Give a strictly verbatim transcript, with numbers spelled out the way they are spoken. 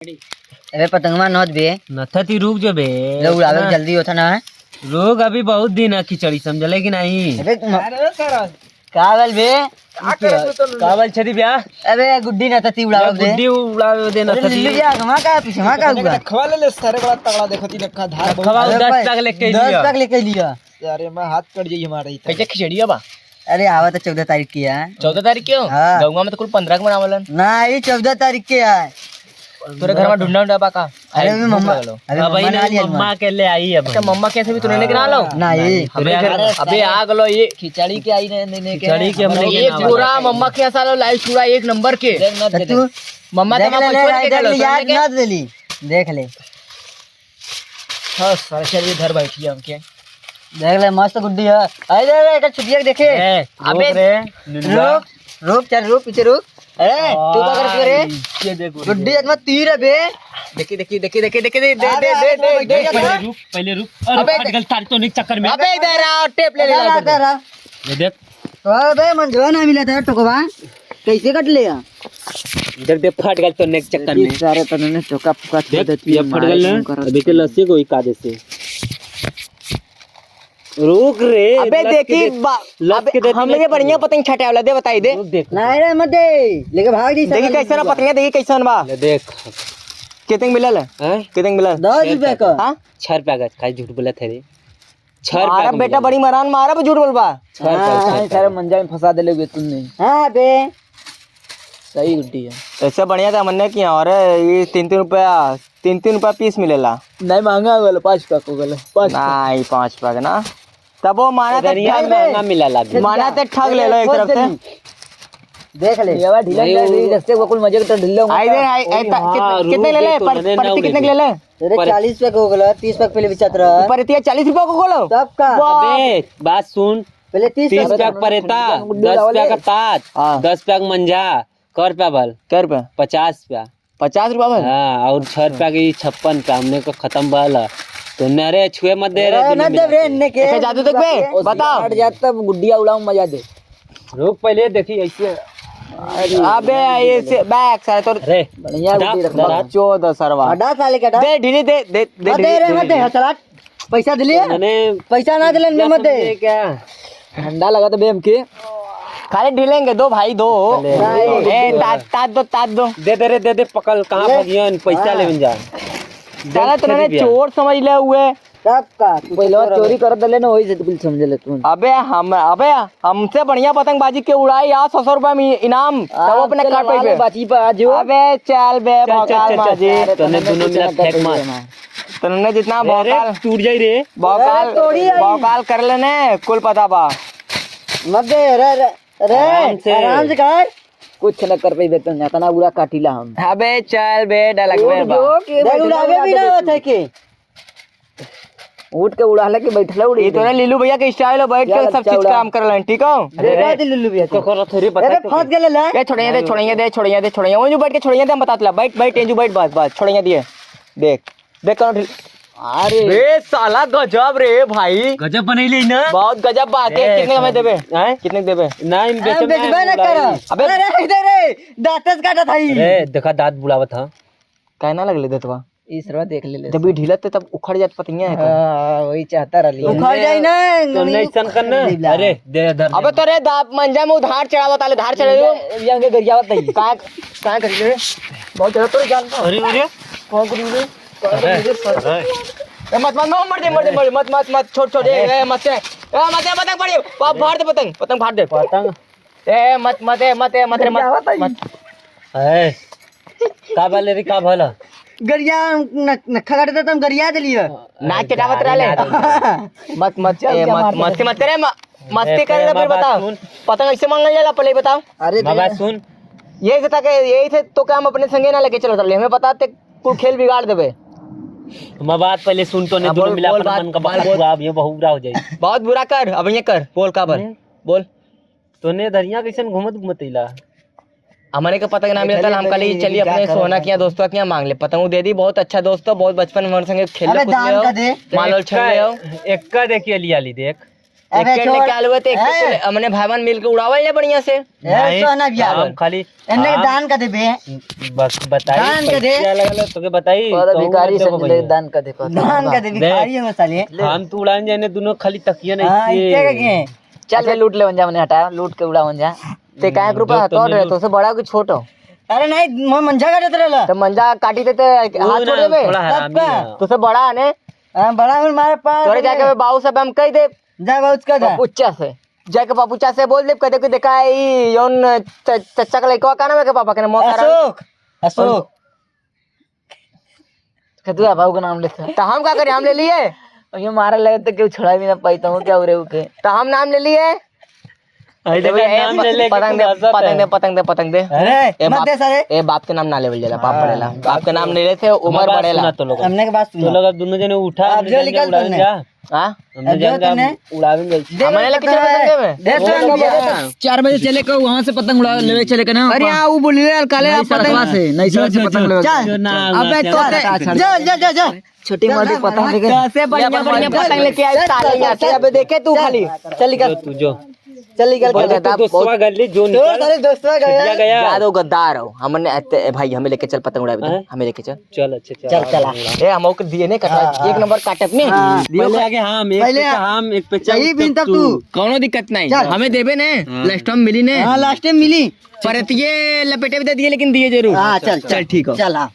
अबे पतंगवा नोच बे। नथती रुक जो बे। ले उड़ावे के जल्दी होता ना। रुक, अभी बहुत दिन है खिचड़ी, समझले कि नहीं? अबे म-, अरे सारा। का बल बे? का करे तू तो? का बल छदी ब्या? अबे गुड्डी नथती उड़ावे दे। गुड्डी उड़ावे दे अरे नथती। लिल्लू भैया, कहाँ का पीछे, वहाँ का हुआ? खवा ले ले सारे, बड़ा तगड़ा देखो ती रखा धार। खवा अबे दस भाई, पैक लेके दस लिया। पैक लेके लिया। अरे मैं हाथ कट जाई हमारे इधर। कैसे खिचड़िया बा? अरे आवा तो चौदह तारीख की है। चौदह तारीख के हो? हाँ। गौवा में तो कुल पन्द्रह के मनावलन। ना, ये चौदह तारीख के है। तोरे घर में ढूंढा उंढा बा का? अरे अभी भूख मम्मा, लगल हो। अभी अब मम्मा भाई ना नहीं, लिया मम्मा के ले आई अब। अच्छा, मम्मा कैसे भी तूने लेके ना लो? नहीं। अबे, अरे, अबे आ गलो ये। खिचड़ी के आई ने, ने, ने के। खिचड़ी के हमने ये के ना पूरा बा। मम्मा के सालो लाई चूड़ा एक नंबर के। देख ना तो दे तू दे। मम्मा देख तो ले, मम्मा ले, छोड़ के देख गलो, ले, याद तूने ना देली। देख ले। हाँ, सारे चल इधर बैठी है हमके। देख ले, मस्त गुड्डी है। अरे, अरे, अरे, छुटिया के देखे। ए, अबे, रुक रे, निन्ना। रुक, रुक, चल, रुक, पीछे रुक। अरे, तू का करत रे? ये देख गुड्डी। गुड्डी, इतना तीर है बे। देखी, देखी, देखी, देखी, देखी, दे, दे, अरे, दे, अरे, दे, अरे, दे। अरे, पहले रुक, पहिले रुक। अरे, अबे, फट गल तारी तो नहीं चक्कर में। अबे, इधर आ, टेप ले ले, इधर आ, इधर आ। ये देख। तो अबे, मंजवा ना मिला था, टोकवा। कैसे कट ले आ? इधर देख, फट गल तो नेक चक्कर में। सारे तने ने चौका फुका छोड़ देती है, ये फट गल ना। अबे के लस्सी कोई का दे से। रुक रे, अबे लस के देखी दे, बा-, लस अबे के दे, हम तूने लोग के बढ़िया पतंग छाटे वाला दे, बताई दे। रुक देख। नहीं रे, मत दे, लेके भाग जी, देखी साला कैसन लूटूगा। पतंग है, देखी कैसन बा। ले देख। कितने के मिलल है? हैं? कितने के मिलल? दस रुपया का। हाँ? छह रुपया का, खाली झूठ बोलत है रे। छह रुपया मारा का बेटा, मिलल। बड़ी मरान मारा, झूठ बोलबा। छह रुपया, हाँ, छह रुपया। सारे मंजा में फंसा देले हुए तुमने। हाँ बे। सही गुड्डी है। ऐसे बढ़िया था मन्ने किया, अरे ये तीन तीन रुपया, तीन तीन रुपया पीस मिलेला। नहीं, महंगा हो गलो, पाँच पैक हो गलो, पाँच पैक। नहीं, पाँच पैक ना। तब वो माना तो इधर यहाँ ठग ले। महंगा मिला लागे। माना तो ठग ले लो एक तरफ से। देख ले। ये वाला ढीला नहीं, ढीला वो ढीला, जैसे वो कुल मजे के तो ढीला आई दे, होता। आई, आई, ओ ता-, हाँ, कित-, कितने रुक ले ले? दे, तो पर, मैंने पर ना कितने उड़े ले ले? अरे, पर चालीस रुपया के हो गलो, तीस रुपया के पहले बेचत रहा। पर इतिया चालीस रुपया को खोलो? तब का? वाह। अबे, बात सुन। पहले तीस तीस रुपया रुपया के परेता, गुड्डू दस रुपया का तात, हाँ। दस रुपया का मंजा, कै रुपया बल? कै रुपया? पचास रुपया। पचास रुपया बल? हाँ, और छह रुपया की छप्पन रुपया हमने को खत्म बल। तो न रे, छुए मत दे रे, अरे, दुनिया ना में दे रे, आके। इन्ने के ऐसे जादू तक बे, बताओ। हट जा, तब गुड्डिया उड़ाऊं, मजा दे। रुक, पहले देखी ऐसे। अबे, ऐसे, बैक सारे तोर अरे, बढ़िया हटा, गुड्डी रख, हटा। चौदह सरवा। हटा साले के, हटा। दे, ढीली दे, दे, दे, मत दे ढीली, रे, ढीली, मत दे, ढीली। हसलाट। पैसा दिले? तो मैंने पैसा ना दिले, क्या मत दे। समझे क्या? ठंडा लगा तो बे हमके। खाली ढीलेंगे, दो भाई, दो। चले। नहीं। ए, तात, तात दो, तात दो। दे दे रे, दे दे, पकड़, कहाँ ले। भगियन, पैसा हाँ। लेवन जा। साला दे, तूने दे दिया। चोर समझ ले हुए। तब का? पहले चोरी कर देले ना, वही से तो कुल समझ ले तू। अबे हम, अबे हमसे बढ़िया पतंगबाजी के उड़ाई, आ सौ सौ रुपया में इनाम, तब आज अपने तो काट लगा ले पे। बाची पर आज हो। अबे चल बे, चल, चल, भौकाल चल, चल। माजी। अरे तूने तूने दोनों कुछ मिला ना फेंक कर मार। देना। तूने जितना अरे, भौकाल, टूट जाई रे। भौकाल, अरे, तोड़ी आई। भौकाल कर लेने, कुल पता बा। मत दे, रे, रे, रे, आराम से। आराम से कर। कुछ न कर पइबे तो, इतना उड़ा काटिला हम। अबे चल बे, डलक उठ बे बा। जो के देख, बैठला उड़ावे उड़ा भी के ना देखी। होत है के। उठ के उड़ाले कि बैठले उड़ी। ये तोरे लीलू भैया के style हो, बैठ के चल, सब अच्छा चीज उड़ा। काम कर लें, ठीक हो? अरे, अरे, दे लीलू भैया, चल। को करो थोड़ी अरे, पता फंस गेले ला। ए, छोड़िया दे, छोड़िया दे, छोड़िया दे, छोड़िया। ओंजू बैठ के छोड़िया दे, हम बतात ला। बैठ, बैठ, एंजू बैठ, बस, बस, छोड़िया दिए। देख, देख कौन ढील-, अरे। बे साला गजब रे भाई। गजब बनैले ना। बहुत गजब बात है। ए, कितने में देबे? हैं? कितने के देबे? ना, इन हम बेचबे बेचबे ना ना, करब। अबे। अरे, इधर रे, दांत से काटा था ई। अरे, देखा दांत बुलावत हा। काहे ना लगले दतवा? ई सरवा देख ले ले। जब ई ढीलत तब उखड़ जात पतिया है का? हाँ, वही चाहता रहली। उखड़ जाई ना, तो नहीं नहीं सन करना। अरे, दे, धर, अबे दे। तोरे दाब मंजा में उधार चढ़ावत आले, धार चढ़ाइयो। ये, ये आगे गरियावत नहीं। का, का करी रे? बहुत ज्यादा तोरे जान का। अरे, अरे। कौन करी रे? अरे, अरे। ए, मत, मत, मत, मर दे, मर दे, मर दे, मत, मत, मत, छोड़, छोड़, ए, अरे। ए, मत, ए, मत, ए, पतंग फाड़ दे, पतंग, पतंग फाड़ दे। पतंग। ए, मत, मत, ए, मत, ए, मत रे, मत, गरियावत है। मत। ए, का भले रे, का भला? गरिया, न-, नखा काटे तो तुम गरिया दे लियो। ना चटावत रहले। मत, मत, चल, ए, क्या मत, मारते मस्ती हैं? मत करे, म-, मस्ती ए, करे तो फिर बाबा बताओ। सुन। पतंग ऐसे मांगल जाला, पहले बताओ। अरे बाबा दे। सुन। यही से ताके, यही से तो काम अपने संगे ना लेके चलत रहले। हमें पता ते कुल खेल बिगाड़ देबे। हमार बात पहले सुन तो, ने हाँ, दोनों बोल, मिला बोल अपना बात, मन का बोल, बकत बोल। हुआ, अब ये बहुत बुरा हो जाए। बहुत बुरा कर, अब ये कर, बोल का बोल, हम्म? बोल। तोने दरिया कैसन घूमत घूमत अइला? हमरे के पता के ना मिलता, हम कहली, "चलिए अपने सोहना के यहाँ, दोस्तवा के यहाँ मांग ले।" पतंग दे दी, बहुत अच्छा दोस्त हो, बहुत बचपन में हमारे संगे खेल अरे कूद दान ले हो, का दे। माल वाल छन ले हो। एक्का देखिए लिया ली देख। अबे एक के छोड़। लेके आलू है, तो एक के ए। ले, हमने भाई बहन मिलके उड़ावल जाए बढ़िया से। ए, नहीं, सोना भी हम आवे। खाली एन्ने के हम दान कर देबे। बस बताई, दान कर दे। पैसा लगा लो, तोके बताई, अरे कहूँ भिखारी मत से देबो ले भैया। दान कर दे, कहता दान हूँ। कर दे, दे। भिखारी हो साले। हम तो उड़ान जाने दोनों खाली तकिया नहीं हाँ, किए। इतने का के? चल बे, लूट ले जा, मने हटा, लूट के उड़ावन जा। ते काहे के रुपया जो हतोड़ रहे, तोसे बड़ा कि छोट हो? अरे नहीं, मैं मंजा काटत रहला। तो मंजा काटी देते, वो हाथ ना, छोड़ देबे। थोड़ा हरामी तब का? है। तोसे बड़ा है ने? हाँ, बड़ा हूँ, मारे पास तोरे है। जाके बाबू से हम कह दे। जा बाबू से कह दे। पपुच्चा से। जाके पपुच्चा से बोल दे, कह दे कि देखा है, ई यौन च-, चच्चा का लइकवा का नाम है के पापा के नाम? मोहतरम। अशोक, अशोक। कह तू बाबू का नाम लेते। तो हम का करी, हम ले लिए? ये मारा लगे तो क्यों छुड़ा भी ना पाई, तो क्या उरे उके। तो हम नाम ले लिए? अरे तो भैया, ए, नाम प-, ले लेके पतंग तू दे, हंसत पतंग है। दे, पतंग दे, पतंग दे। अरे, ए, मत बाप, दे सारे। ए, बाप के नाम ना लेवल जाला, बाप हाँ। बढ़ेला। बाप के नाम ले लेते, उम्र हमार बात बढ़ेला। सुना तो लोग। हमने के बात सुनो। तो लोग अब दोनों जने उठा, अब हम जो जाएंगे निकल उड़ावे तूने। जा। हाँ? हम अब जो जाएंगे, जाएंगे, जाएंगे। उड़ावे में जाइए। दे हमारे दे लेके दे चलो दे। संगे में। दे वो दे लोग दे। यार। चार बजे चले को, वहाँ से पतंग उड़ा लेवे चले के ना। अरे हाँ, वो बोलिए यार, काले नई आप पतंग सड़कवा से, नई सड़क से जो, पतंग जो, उड़ावे। जो, जो, चल। जो, अबे जो, तो जो, ते-, जो, जो, जो, जो, जो। छोटी चल, मोटी चल, पतंग चल। लेके। कैसे बढ़िया, ले, बढ़िया चल, पतंग लेके आए चल, साले चल, यहाँ से। चल। अबे देखे तू खाली। चल निकल। जो तू जो। चल निकल, बोल चल। दे, तू दोस्तवा गली जो तो निकल। सारे दोस्तवा गया। छुटिया गया। यार, वो गद्दार हो। हमने, ए, भाई, हमें लेके चल पतंग उड़ावे दे। हैं? हमें लेके चल। चल, अच्छा, चल, चल, चल, आ। आ। ए, हम ओके दिए नहीं कटवा। हाँ, एक हाँ। नंबर काटत नहीं। हाँ। दियो पहले के आगे हम, एक पहले पे हम, एक पे चल, सही तब बिन तब तू। तू। कौनो दिक्कत नहीं। चल। हमें देबे ने, हाँ। Last में मिली ने। हाँ, last में मिली। परतिये लपेटे भी दे दिए, लेकिन दिए जरूर। हाँ, चल, चल, चल, ठीक हो। चल, हाँ।